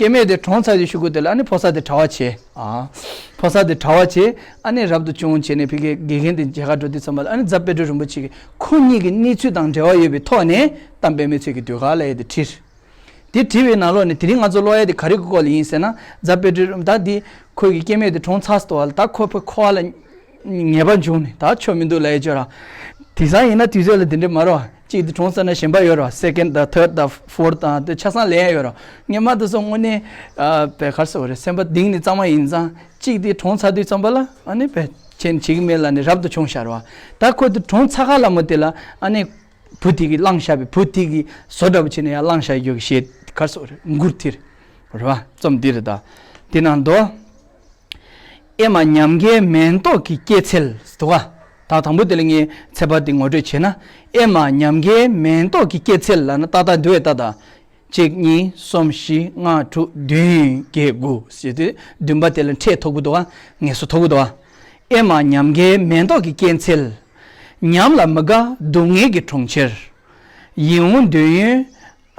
སྐྱེ་དམན་དེ་གྲོངས་ཚར་དུས་གཞུག་གུ་དེ་ལ་ཨ་ནི་ཕོ་གསར་དེ་གྲྭ་པ་བྱས། ཨ། ཕོ་གསར་དེ་གྲྭ་པ་བྱས་ཨ་ནི་རབ་ཏུ་བྱུང་བྱས་ནས་ཕ་གིའི་དགེ་རྒན་དེ་མཇལ་ཁ་འགྲོ་དུས་ཙམ་པ་ལ་ཨ་ནི་རྫ་དཔལ་སྤྲུལ་རིན་པོ་ཆེ་གིས་ཁོ་གཉིས་ཀྱི་གནས་ཚུལ་དང་འབྲེལ་བ་ཡོད་པའི་ཐོག་ནས་གཏམ་དཔེ་མའི་ཚིག་གི་ཟློས་གར་ལབ་ཡས་དེ་བྲིས། དེ་བྲིས་པའི་ནང་ལོགས་ནས་དེ་རིང་ང་ཚོ་ཀློག་ཡས་དེ་ག་རེ་གི་སྐོར་ལ་ཡིན་ཟེར་ན་རྫ་དཔལ་སྤྲུལ་ད་འདི་ཁོ་གི་སྐྱེ་དམན་དེ་གྲོངས་ཚར་སོང་བ་ལ་ད་ཁོ་ཕ་ཁོ་བ་ལ་ངེས་པ་བྱུང་ནས་ད་ཆོ་མི་འདུག་ལབ་ཡས་ཅིག་ཡོད་ར། དེང་སང་ཡིན་ན་དུས་ཚོད་ལ་དེ་འདྲ་མ་རེད་བ། གཅིག་དེ་གྲོངས་ཚར་ན་གཞན་པ་ཡོད་རེད་བ། སེ་ཀེན་ཌི་དང་ཐར་ཌི་དང་ཕོར་ཐི་དང་དེ་ཆ་ཚང་ལེན་ཡ་ཡོད་རེད་བ། ངས་མ་དེ་ཚོ་དངོས་གནས་ཨ་བས་ག་རེ་ཟེར་དགོས་རེད། སེམས་པ་གཏིང་ནས་གཙང་མ་ཡིན་ཙང་གཅིག་དེ་གྲོངས་ཚར་དུས་ཙམ་པ་ལ་ཨ་ནི་བས་བྱས་ནས་བྱེད་ཀྱི་མེད་ལབ་ནས་རབ་ཏུ་བྱུང་ཤག་རེད་བ། ད་ཁོ་དེ་གྲོངས་ཚར་ཁ་ལ་མོ་དེ་ལ་ཨ་ནི་བུ་དེ་གིས་བླངས་བཞག་པའི་བུ་དེ་གིས་བཟོ་འདྲ་པོ་བྱས་ནས་ཡར་བླངས་བཞག་ཡོད་གི་ཞེས་ག་རེ་ཟེར་དགོས་རེད། མགུར་དེ་རེད་བ། རྩོམ་འདི་རེད་ད། དེ་ནང་དུ། ཨེ་མ་ཉམས་དགའི་མེ་ཏོག་གི་སྐྱེད་ཚལ་ཟེར་འདུག་ག་ད་དང་པོ་དེ་ལ་ངས་ཚེས་པ་དེ་ངོ་སྤྲོད་བྱས་ན། ཨེ་མ་ཉམས་དགའི་མེ་ཏོག་གི་སྐྱེད་ཚལ་ལབ་ན་ཏག་ཏག་འདུག་གས། ད་ད། གཅིག་གཉིས་གསུམ་བཞི་ལྔ་དྲུག་བདུན་བརྒྱད་དགུ་ཟེར་དུས་བདུན་པ་དེ་ལ་འཕྲད་ཐུབ་ཀྱི་འདུག་ག་ངལ་གསོ་ཐོབ་ཀྱི་འདུག་ག་ཨེ་མ་ཉམས་དགའི་མེ་ཏོག་གི་སྐྱེད་ཚལ། ཉམས་ལ་མི་དགའ་སྡུག་བསྔལ་གྱི་གྲོང་ཁྱེར། ཡིད་འོང་འདོད་ཡོན་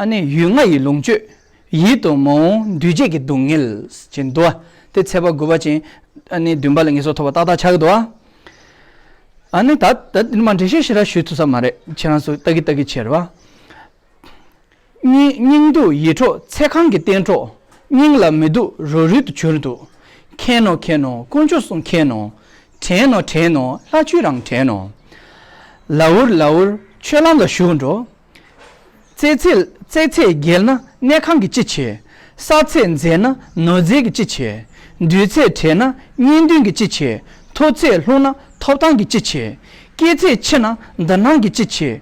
ཨ་ནི་ཡུལ་ལྔ་ཡི་ལོངས་སྤྱོད། ཡིད་དུ་མི་འོང་འདུས་བྱས་ཀྱི་སྡུག་བསྔལ་ཅེས་འདུག་ག་དེ་ཚེས་པ་དགུ་པ་ཅན་ཨ་ནི་བདུན་པ་ལ་ངལ་གསོ་ཐོབ་པ་ཏག་ཏག་ཆགས་ཀྱི་འདུག་ག་ཨ་ནི་ད་ད་དེ་མ་འགྲེལ་བཤད་ཞེ་དྲག་ཞུ་ཐུབ་ས་མ་རེད། ཁྱེད་རང་ཚོ་ལྟ་གི་ལྟ་གི་བྱེད་རེད་བ། སྙིང་སྙིང་སྡུག་ཡིད་འཕྲོག་ཚེ་གང་གི་གཏན་གྲོགས། སྙིང་ལ་མི་སྡུག་རོ་རུལ་དུ་གྱུར་འདུག་མཁྱེན་ནོ་མཁྱེན་ནོ་དཀོན་མཆོག་གསུམ་མཁྱེན་ནོ། དྲན་ནོ་དྲན་ནོ་ལྷ་ཆོས་རང་དྲན་ནོ། ལ་འུར་ལ་འུར་ཆོས་ལམ་ལ་ཞུགས་འགྲོ། ཚེ་ཚད་ཚེ་ཚད་བརྒལ་ན་གནས་ཁང་གི་ཅི་བྱེད། ས་ཚད་འཛེགས་ན་ནོར་རྫས་ཀྱི་ཅི་བྱེད། དུས་ཚད་བྲེལ་ན་གཉེན་འདུན་གྱི་ཅི་བྱེད། མཐོ་ཚད་ལྷུང་ན་ཐོབ་ཐང་གི་ཅི་བྱེད། སྐྱེས་ཚད་ཆེ་ན་འདུན་སྣང་གི་ཅི་བྱེད།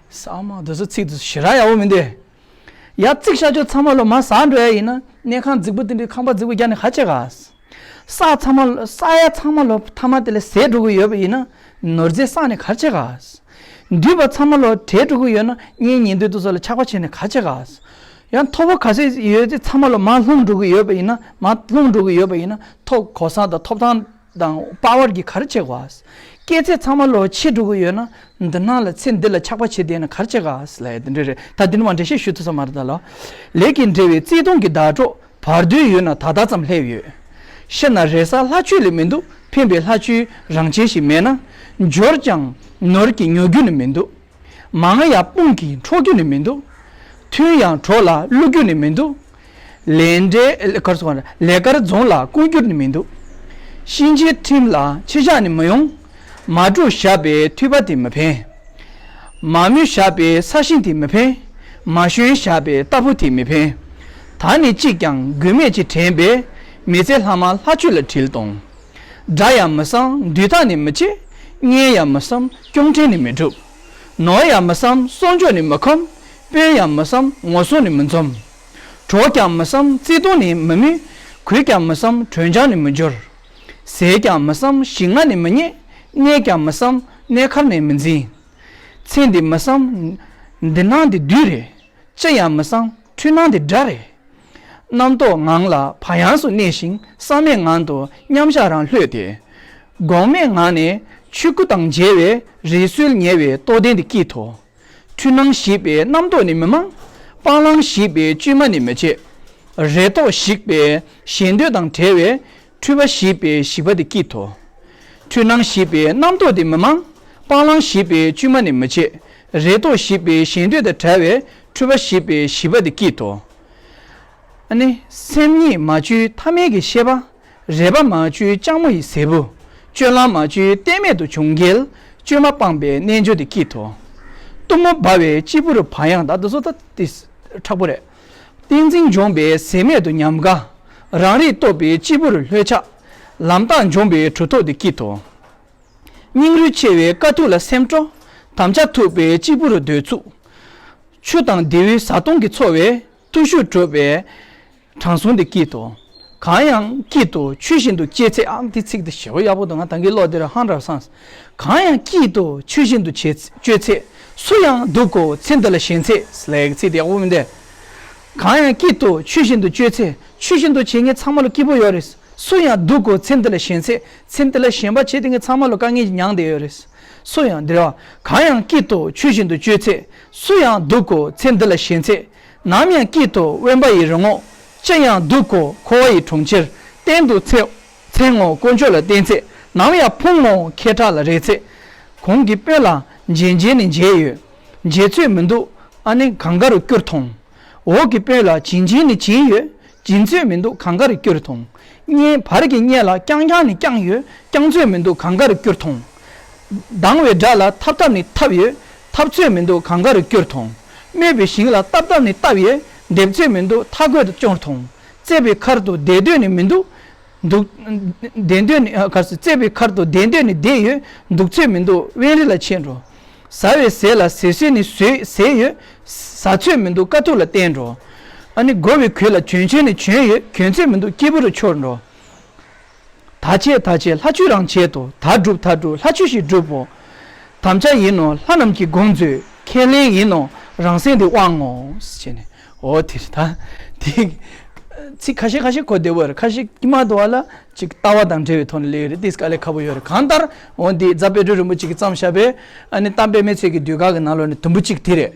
ས་མ་དེ་ཚོ་ཚིག་དེ་ཚོ་ཞེ་དྲག་ཡག་པོ་མི་འདུག་ཡ་ཚིག་ཤ་ཆོ་ཚང་མ་ལོ་མ་ཟ་འགྲོ་ཡ་ཡིན་ན་གནས་ཁང་རྫིག་པོ་དེ་འདྲའི་ཁང་པ་རྫིག་པོ་རྒྱག་ནས་ག་བྱེད་ག་ས་ཚང་མ་ལོ་ས་ཡ་ཚང་མ་ལོ་ཐ་མ་དེ་ལ་ཟད་འགྲོ་གི་ཡོད་པ་ཡིན་ན་ནོར་རྫས་བསགས་ནས་ག་བྱེད་ག་འདུས་པ་ཚང་མ་ལོ་བྲལ་འགྲོ་གི་ཡོད་ན་གཉེན་ཉེ་འདུན་དེ་ཚོ་ལ་ཆགས་པ་བྱས་ནས་ག་བྱེད་ག་ཡང་ཐོབ་པ་ག་ཚོད་ཡོད་དེ་ཚང་མ་ལོ་མར་ལྷུང་འགྲོ་གི་ཡོད་པ་ཡིན་ན། མར་ལྷུང་འགྲོ་གི་ཡོད་པ་ཡིན་ན། ཐོབ་གོ་ས་དང་ཐོབ་ཐང་དང་པ་ཝར་གྱིས་ག་རེ་བྱེད་དགོས། སྐྱེས་ཚད་ཚང་མ་ལོ་ཆད་འགྲོ་གི་ཡོད་ན། འདི་སྣང་ལ་ཚེ་འདི་ལ་ཆགས་པ་བྱེད་བསྡད་ན་ག་རེ་བྱེད་ག་ཟེར་ལབ་ཡ་དེ་འདྲ་རེད། ད་འདི་ནི་མ་འགྲེལ་བཤད་ཞུ་ཐུབ་ས་མ་རེད་ད་ལོ། ལས་ཀྱིས་འབྲེལ་བའི་བརྩེ་དུང་གི་ཟླ་གྲོགས་བར་དོའི་ཡུལ་ན་ད་ལྟ་ཙམ་སླེབས་ཡོད། ཤི་ན་རེ་ས་ལྷ་ཆོས་ལས་མི་འདུག་ཕན་པའི་ལྷ་ཆོས་རང་བྱན་ཞིག་མེད་ན། འབྱོར་ཀྱང་ནོར་གྱིས་ཉོ་རྒྱུ་ནི་མི་འདུག་མང་ཡང་དཔུང་གིས་འཕྲོག་རྒྱུ་ནི་མི་འདུག་མཐུན་ཡང་གྲོགས་ལ་བསླུ་རྒྱུ་ནི་མི་འདུག་ལས་འབྲས་གར་སོང་ལས་ཀར་རྫོང་ལ་བསྐུར་རྒྱུ་ནི་མི་འདུག་གཤིན་རྗེའི་ཁྲིམས་ལ་ཕྱི་བཞག་ནི་མི་ཡོང་། མ་བསྒྲུབས་བཞག་པའི་ཐུབ་པ་དེ་མི་ཕན། མ་མོས་བཞག་པའི་ས་ཞིང་དེ་མི་ཕན། མ་ཞོན་བཞག་པའི་རྟ་ཕོ་དེ་མི་ཕན། ད་ནི་གཅིག་ཀྱང་དགོས་མེད་ཅེས་དྲན་པས། མི་ཚེ་ལྷག་མ་ལྷ་ཆོས་ལ་དྲིལ་གཏོང་། དགྲ་ཡང་མི་བསམ་འདུལ་ཐག་ནི་མི་ཆད། གཉེན་ཡང་མི་བསམ་སྐྱོང་ཕྲན་ནི་མི་སྒྲུབ། ནོར་ཡང་མི་བསམ་གསོག་འཇོག་ནི་མི་ཁོམ། དཔོན་ཡང་མི་བསམ་ངོ་སྲུང་ནི་མི་འཛོམས། གྲོགས་ཀྱང་མི་བསམ་བརྩེ་དུང་ནི་མི་མོས། གུས་ཀྱང་མི་བསམ་གྲོས་འཆམ་ནི་མི་འབྱོར། ཟས་ཀྱང་མི་བསམ་ཞིམ་མངར་ནི་མི་རྙེད། གནས་ཀྱང་མི་བསམ་གནས་ཁབ་ནི་མི་འཛིན། ཚེ་འདི་མི་བསམ་འདི་སྣང་འདི་བདུད་རེད། ཅི་ཡང་མི་བསམ་འཁྲུལ་སྣང་འདི་དགྲ་རེད། རྣམ་རྟོག་ངང་ལ་བག་ཡངས་སུ་གནས་ཤིང་བསམ་མེད་ངང་དུ་མཉམ་བཞག་རང་ལྷོད་དེ། དགོངས་མེད་ངང་ནས་ཆོས་སྐུ་དང་མཇལ་བའི་རི་སུལ་ཉེ་བའི་རྟོགས་ལྡན་དེ་སྐྱིད་དོ། འཁྲུལ་སྣང་ཞེས་པའི་རྣམ་རྟོག་ནི་མི་མང་། སྤང་བླང་ཞེས་པའི་བཅོས་མ་ནི་མི་བྱེད། རེ་དོགས་ཞེས་པའི་ཞེ་འདོད་དང་བྲལ་བའི་འཁྲུལ་པ་ཞེས་པའི་ཞི་བ་དེ་སྐྱིད་དོ། འཁྲུལ་སྣང་ཞེས་པའི་རྣམ་རྟོག་དེ་མི་མང་། སྤང་བླང་ཞེས་པའི་བཅོས་མ་ནི་མི་བྱེད། རེ་དོགས་ཞེས་པའི་ཞེ་འདོད་དང་བྲལ་བའི་འཁྲུལ་པ་ཞེས་པའི་ཞི་བ་དེ་སྐྱིད་དོ། ཨ་ནི་སེམས་ཉིད་མ་བཅོས་ཐ་མལ་གྱི་ཤེས་པ། རེ་བ་མ་བཅོས་ལྕགས་མོ་ཡི་ཟེ་བུ། སྤྱོད་ལམ་མ་བཅོས་གཏད་མེད་དུ་བྱུང་རྒྱལ། བཅོས་མ་སྤངས་པའི་རྣལ་འབྱོར་དེ་སྐྱིད་དོ། གཏུམ་མོ་འབར་བའི་སྐྱེས་བུ་རུ་བག་ཡངས་ད་དུ་སོ་ད་དེ་མཁྲེགས་པོ་རེད། ཏིང་འཛིན་འཇོམས་པའི་ཟེར་མེད་དུ་ཉམས་དགའ། རང་རིག་རྟོགས་པའི་སྐྱེས་བུ་རུ་ལྷོད་ཆགས། ལམ་རྟགས་འཇོམས་པའི་གྲུབ་ཐོབ་དེ་སྐྱིད་དོ། སྙིང་རུས་ཆེ་བའི་དཀའ་ཐུབ་ལ་སེམས་སྤྲོ། དམ་བཅའ་ཐུབ་པའི་སྐྱེས་བུ་རུ་འདོད་ཚུགས། ཆུ་དང་རྡེའུའི་བཟའ་བཏུང་གིས་འཚོ་བའི་བརྟུལ་ཞུགས་གྲུབ་པའི་དྲང་སྲོང་དེ་སྐྱིད་དོ། གང་ཡང་སྐྱིད་དོ་ཆོས་བཞིན་དུ་སྤྱོད་ཚེ། ཨང་དེ་ཚིག་དེ་ཞེ་པོ་ཡག་པོ་འདུག་ང་ད་གིན་ཀློག་དེར་ཧང་ར་སངས། གང་ཡང་སྐྱིད་དོ་ཆོས་བཞིན་དུ་བྱེད་སྤྱོད་ཚེ། སུ་ཡང་སྡུག་གོ་ཚེ་འདི་ལ་ཞེན་ཚེ་ལས་ཚིག་དེ་ཡག་པོ་མི་འདུག་གང་ཡང་སྐྱིད་དོ་ཆོས་བཞིན་དུ་སྤྱོད་ཚེ། ཆོས་བཞིན་དུ་བྱེད་མཁན་ཚང་མ་ལ་སྐྱིད་པོ་ཡོད་རེད། སུ་ཡང་སྡུག་གོ་ཚེ་འདི་ལ་ཞེན་ཚེ། ཚེ་འདི་ལ་ཞེན་པ་བྱེད་དེ་ངས་ཚང་མ་ལ་དཀའ་ངལ་མྱངས་བསྡད་ཡོད་རེད། སུ་ཡང་འདི་ར་བ་གང་ཡང་སྐྱིད་དོ་ཆོས་བཞིན་དུ་སྤྱོད་ཚེ། སུ་ཡང་སྡུག་གོ་ཚེ་འདི་ལ་ཞེན་ཚེ། ནམ་ཡང་སྐྱིད་དོ་དབེན་པ་ཡི་རི་ངོགས། ཅི་ཡང་སྡུག་གོ་འཁོར་བ་ཡི་གྲོང་ཁྱེར། གཏན་དུ་ཚེ་ཚེ་ངོ་དཀོན་མཆོག་ལ་བརྟེན་ཚེ། ནམ་ཡང་ཕུང་ངོ་ཁེ་གྲགས་ལ་རེ་ཚེ། གོང་གི་དཔོན་ལ་མཇལ་མཇལ་ནི་མཇལ་ཡོད། མཇལ་ཚོད་མི་འདུག་ཨ་ནི་གང་ག་རུ་བསྐྱུར་ཐོང་། འོག་གི་དཔོན་ལ་བྱིན་བྱིན་ནི་བྱིན་ཡོད། བྱིན་ཚོད་མི་འདུག་གང་ག་རུ་བསྐྱུར་ཐོང་། གཉེན་བར་གྱི་གཉེན་ལ་བསྐྱང་བསྐྱང་ནི་བསྐྱངས་ཡོད། བསྐྱང་ཚོད་མི་འདུག་གང་ག་རུ་བསྐྱུར་ཐོང་། སྡང་བའི་དགྲ་ལ་འཐབ་འཐབ་ནི་འཐབ་ཡོད། འཐབ་ཚོད་མི་འདུག་གང་ག་རུ་བསྐྱུར་ཐོང་། སྨོད་པའི་ཞིང་ལ་བཏབ་བཏབ་ནི་བཏབ་ཡོད། འདེབས་ཚོད་མི་འདུག་མཐའ་གོད་དུ་བསྐྱུར་ཐོང་། བརྩེ་བའི་མཁར་དུ་བསྡད་འདོད་ནི་མི་འདུག་འདུག་བསྡད་འདོད་ནི་ཨ་ག་རེ་ཟེར། བརྩེ་བའི་མཁར་དུ་བསྡད་འདོད་ནི་བསྡད་ཡོད། འདུག་ཚོད་མི་འདུག་དབེན་རི་ལ་ཆས་འགྲོ། ཟ་བའི་ཟས་ལ་ཟས་ཟོས་ནི་ཟོས་ཟས་ཡོད། ཟ་ཚོད་མི་འདུག་དཀའ་ཐུབ་ལ་བརྟེན་འགྲོ། ཨ་ནི་བསྒོ་བའི་གོས་ལ་གྱོན་གྱོན་ནི་གྱོན་ཡོད། གྱོན་ཚོད་མི་འདུག་སྐྱིད་པོ་རུ་འཆོར་འགྲོ། ད་བྱེད་ད་བྱེད་ལྷ་ཆོས་རང་བྱེད་དོ། ད་སྒྲུབ་ད་སྒྲུབ་ལྷ་ཆོས་ཤིག་སྒྲུབ་བོ། དམ་བཅའ་ཡིན་ནོ་ལྷ་རྣམས་ཀྱི་དགོངས་མཛོད། ཁས་ལེན་ཡིན་ནོ་རང་སེམས་དེ་དབང་ངོ་། ཟེར་ནས་འོ་དེ་རེད་ད། དེ་ཚིག་ཁ་ཤས་ཁ་ཤས་གོ་བདེ་བོ་རེད། ཁ་ཤས་ཀྱི་མ་དུ་བ་ལ་ཅིག་ལྟ་བ་དང་འབྲེལ་བའི་ཐོག་ནས་ལས་རེད། དེ་དཀའ་ལས་ཁག་པོ་ཡོད་རེད། གང་ལྟར་འོ་འདི་རྫ་དཔལ་སྤྲུལ་རིན་པོ་ཆེ་གིས་བརྩམས་བཞག་པའི་ཨ་ནི་གཏམ་དཔེ་མི་ཚེ་གི་ཟློས་གར་གྱི་ནང་ལོགས་ནས་དུམ་བུ་གཅིག་དེ་རེད།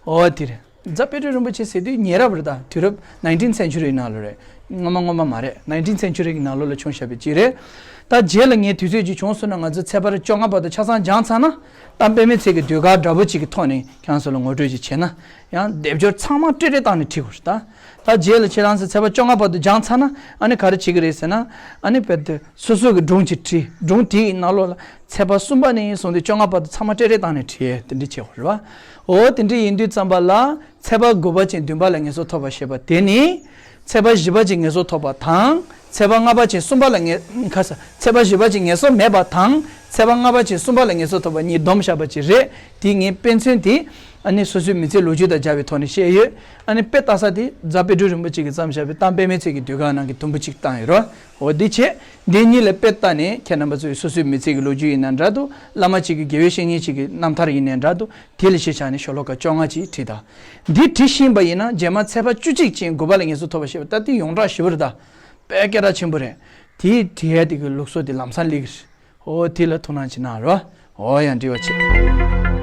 འོ་དེ་རེད། རྫ་དཔལ་སྤྲུལ་རིན་པོ་ཆེ་ཟེར་དུས་ཉེ་རབས་རེད། ད་དུས་རབས་nineteenth century་ནང་ལོགས་རེད། སྔོན་མ་སྔོན་མ་མ་རེད། nineteenth century་གི་ནང་ལོགས་ལ་བྱུང་བཞག་པའི་ཅིག་རེད། ད་རྗེས་ལ་ངས་དུས་ཚོད་ཅིག་བྱུང་སོང་ན་ང་ཚོ་ཚེས་པ་བཅོ་ལྔ་བར་དུ་ཆ་ཚང་སྦྱངས་ཚར་ན། གཏམ་དཔེ་མི་ཚེ་གི་ཟློས་གར་འདྲ་པོ་ཅིག་གི་ཐོག་ནས་ཁྱེད་རང་ཚོ་ལ་ངོ་སྤྲོད་ཅིག་བྱས་ན། ཡང་སྡེབ་སྦྱོར་ཚང་མ་སྤྲེལ་སྤྲེལ་བཏང་ནས་བྲིས་དགོས་རེད་ད། ད་རྗེས་ལ་ཁྱེད་རང་ཚོ་ཚེས་པ་བཅོ་ལྔ་བར་དུ་སྦྱངས་ཚར་ན་ཨ་ནི་ག་རེ་བྱེད་ཀྱི་རེད་ཟེར་ན། ཨ་ནི་བེད་དེ་སོ་སོ་གི་སྒྲུང་ཅིག་བྲིས། སྒྲུང་དེའི་ནང་ལོགས་ལ་ཚེས་པ་གསུམ་པ་ནས་བཟུང་སྟེ་བཅོ་ལྔ་བར་དུ་ཚང་མ་སྤྲེལ་སྤྲེལ་བཏང་ནས་བྲིས། དེ་འདྲ་བྱེད་དགོས་རེད་བ། འོ་དེ་འདྲ་ཡིན་དུས་ཙམ་པ་ལ་ཚེས་པ་དགུ་པ་ཅན་བདུན་པ་ལ་ངེས་སོ་ཐོབ་པ་ཞེས་པ་དེ་ནི། ཚེས་པ་བཞི་པ་ཅན་ངེས་སོ་ཐོབ་པ་དང་ཚེས་པ་ལྔ་པ་ཅན་གསུམ་པ་ལ་ངེས་ཁ་ས་ཚེས་པ་བཞི་པ་ཅན་ངེས་སོ་མེད་པ་དང་ཚེས་པ་ལྔ་པ་ཅན་གསུམ་པ་ལ་ངེས་སོ་ཐོབ་པ་གཉིས་བསྡོམས་བཞག་པ་ཅིག་རེད། དེ་ངས་དཔེ་མཚོན་དེ། ཨ་ནི་སོ་སོའི་མི་ཚེའི་ལོ་རྒྱུས་དང་སྦྱར་བའི་ཐོག་ནས་བཤད་ཡོད། ཨ་ནི་དཔེ་ལྟ་ས་དེ་རྫ་དཔལ་སྤྲུལ་རིན་པོ་ཆེ་གིས་བརྩམས་བཞག་པའི་གཏམ་དཔེ་མའི་ཚིག་གི་ཟློས་གར་ནང་གི་དུམ་བུ་གཅིག་བཏང་ཡོད་རེད། འོ་འདི་བྱས། འདི་གཉིས་ལ་དཔེ་ལྟ་ནས་ཁྱེད་རྣམ་པ་ཚོས་སོ་སོའི་མི་ཚེ་གི་ལོ་རྒྱུས་ཡིན་ན་འདྲ་འདུག་བླ་མ་གཅིག་གི་དགེ་བའི་བཤེས་གཉེན་གཅིག་གི་རྣམ་ཐར་ཡིན་ནའི་འདྲ་འདུག་དེ་ལ་གཞི་བཞག་ནས་ཤོ་ལོ་ཀ་བཅོ་ལྔ་ཅིག་བྲིས་དང་། འདི་བྲིས་ཤེས་པ་ཡིན་ན་རྗེས་མ་ཚེས་པ་བཅུ་གཅིག་ཅིན་དགོན་པ་ལ་ངེས་སུ་ཐོབ་པ་ཞེས་པ་ད་དེ་ཡོངས་གྲགས་ཞེ་པོ་རེད་ད། དཔེ་སྐད་གྲགས་ཆེན་པོ་རེད། དེའི་འབྲི་ཡ་དེ་གི་ལུགས་སྲོལ་དེ་ལམ་སང་སླེབས་ཀྱི་རེད། འོ་དེ་ལ་ཐུགས་སྣང་ཅིག་གནང་རོགས། འོ་ཡང་འབྲི་བ་བྱེད།